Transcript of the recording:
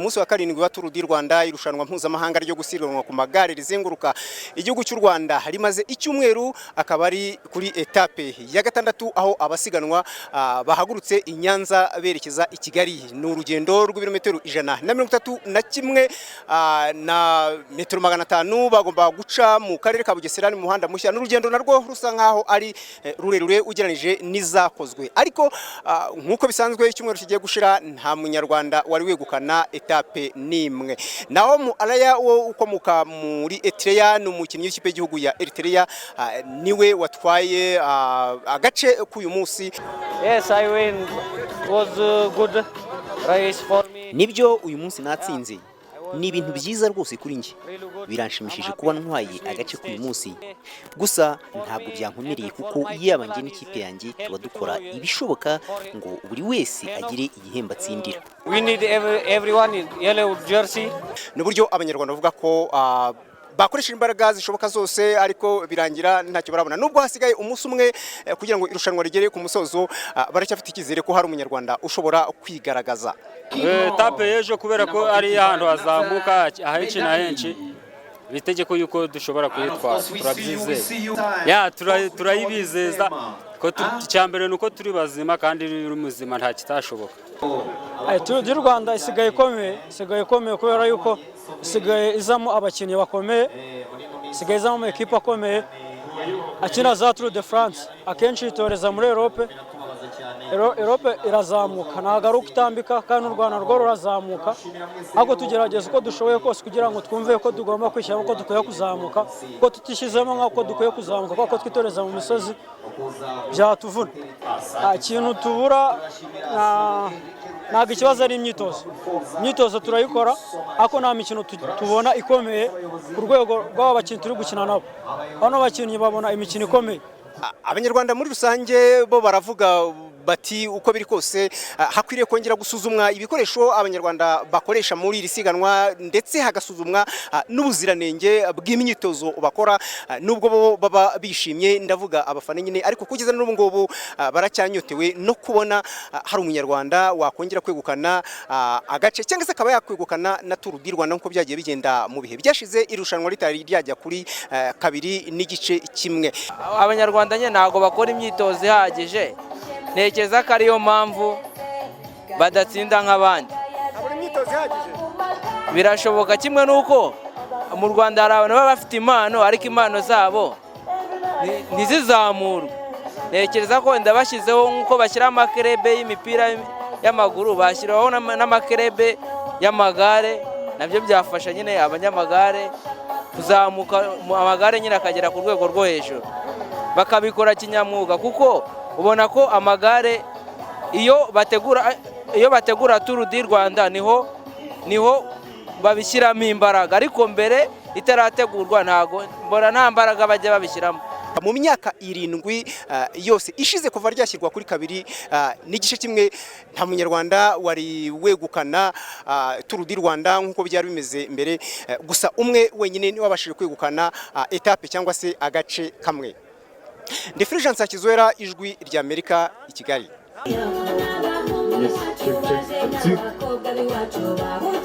Umunsi wa karindwi wa Tour du Rwanda, irushanwa mpuzamahanga ryo gusiganwa ku magare rizenguruka igihugu cy'u Rwanda, rimaze icyumweru, akaba ari kuri etape ya gatandatu, aho abasiganwa bahagurutse i Nyanza berekeza i Kigali. Ni urugendo rw'ibirometero 131 na metero 500, bagomba guca mu karere ka Bugesera mu muhanda mushya. Ni urugendo narwo rusa nkaho ari rurerure ugereranije n'izakozwe, ariko nk'uko bisanzwe, icyumweru kigiye gushira nta munyarwanda wari wegukana etape n'imwe. Naho mu Araya wo ukomoka muri Eritrea, ni umukinnyi w'ikipe y'igihugu ya Eritrea, niwe watwaye agace k'uyu munsi. Yes, I win. It was a good race for me. Nibyo, uyu munsi natsinze. Ni ibintu byiza rwose kuri njye, biranshimishije kuba ntwaye agace k'uyu munsi. Gusa ntabwo byankomereye, kuko yaba njye n'ikipe yanjye tuba dukora ibishoboka ngo buri wese agire igihembo atsindira. We need everyone in yellow jersey. Ni uburyo Abanyarwanda bavuga ko bakoresha imbaraga zishoboka zose, ariko birangira ntacyo barabona. Nubwo hasigaye umunsi umwe kugira ngo irushanwa rigere ku musozo, baracyafite icyizere ko hari Umunyarwanda ushobora kwigaragaza. Etape y'ejo, kubera ko ari ahantu hazamuka ahenshi na henshi, bitegeko yuko dushobora kuyitwara, turabyizeye. Ya, turayibizeza ko icya mbere ni uko turi bazima, kandi uri muzima nta kitashoboka. Tour du Rwanda isigaye ikomeye, isigaye ikomeye kubera yuko isigaye izamo abakinnyi bakomeye, isigaye izamo amakipe akomeye akina za Tour de France. Akenshi yitoreza muri Europe. Europe irazamuka, ntabwo ari uko itambika, kandi n'u Rwanda rwo rurazamuka, ariko tugerageza uko dushoboye kose kugira ngo twumve ko tugomba kwishyiramo, ko dukwiye kuzamuka, ko tutishyizemo nk'uko dukwiye kuzamuka, kuko twitoreza mu misozi byatuvuna. Nta kintu tubura, ntabwo ikibazo ari imyitozo. Imyitozo turayikora, ariko nta mikino tubona ikomeye ku rwego rw'aba bakinnyi turi gukina nabo. Bano bakinnyi babona imikino ikomeye. Abanyarwanda muri rusange bo baravuga bati uko biri kose hakwiriye kongera gusuzumwa ibikoresho Abanyarwanda bakoresha muri iri siganwa, ndetse hagasuzumwa n'ubuziranenge bw'imyitozo bakora, nubwo bo baba bishimye, ndavuga abafana nyine, ariko kugeza n'ubu ngubu baracyanyotewe no kubona hari Umunyarwanda wakongera kwegukana agace, cyangwa se akaba yakwegukana na Tour du Rwanda nk'uko byagiye bigenda mu bihe byashize, irushanwa ritari ryajya kuri 2.1. Abanyarwanda nyine ntabwo bakora imyitozo ihagije. Ntekereza ko ariyo mpamvu badatsinda nk'abandi. Habura imyitozo ihagije. Birashoboka, kimwe n'uko mu Rwanda hari abantu baba bafite impano, ariko impano zabo ntizizamurwe. Ntekereza ko wenda bashyizeho, nk'uko bashyira amakerebe y'imipira y'amaguru, bashyiraho n'amakerebe y'amagare, nabyo byafasha nyine abanyamagare kuzamuka, amagare nyine akagera ku rwego rwo hejuru, bakabikora kinyamwuga, kuko ubona ko amagare iyo bategura Tour du Rwanda niho babishyiramo imbaraga, ariko mbere itarategurwa ntago mbona nta mbaraga bajya babishyiramo. Mu myaka 7 yose ishize kuva ryashyirwa kuri 2.1, nta Munyarwanda wari wegukana Tour du Rwanda nk'uko byari bimeze mbere. Gusa umwe wenyine niwe wabashije kwegukana etape cyangwa se agace kamwe. Ndi Fulgence Hakizwera, Ijwi ry'Amerika, i Kigali. Yes, check, check, two.